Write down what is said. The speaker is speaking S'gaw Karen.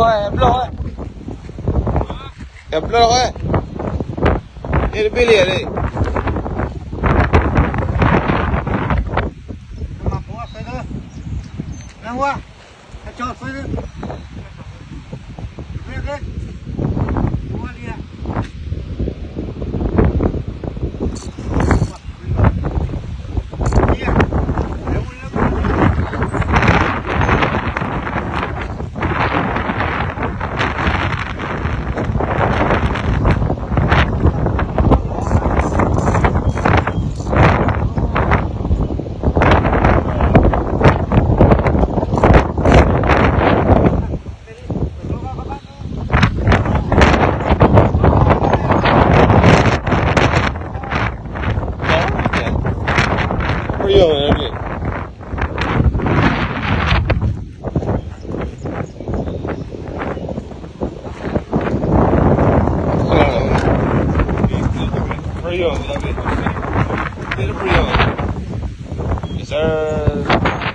ဝဲ ဘျီၣ်ဝဲ, ဘျီၣ်ဝဲ, န့ၣ်တဘ့ၣ်လံလံ, နဝဲ, အကၠီ, ဝဲလံ. Yes, sir.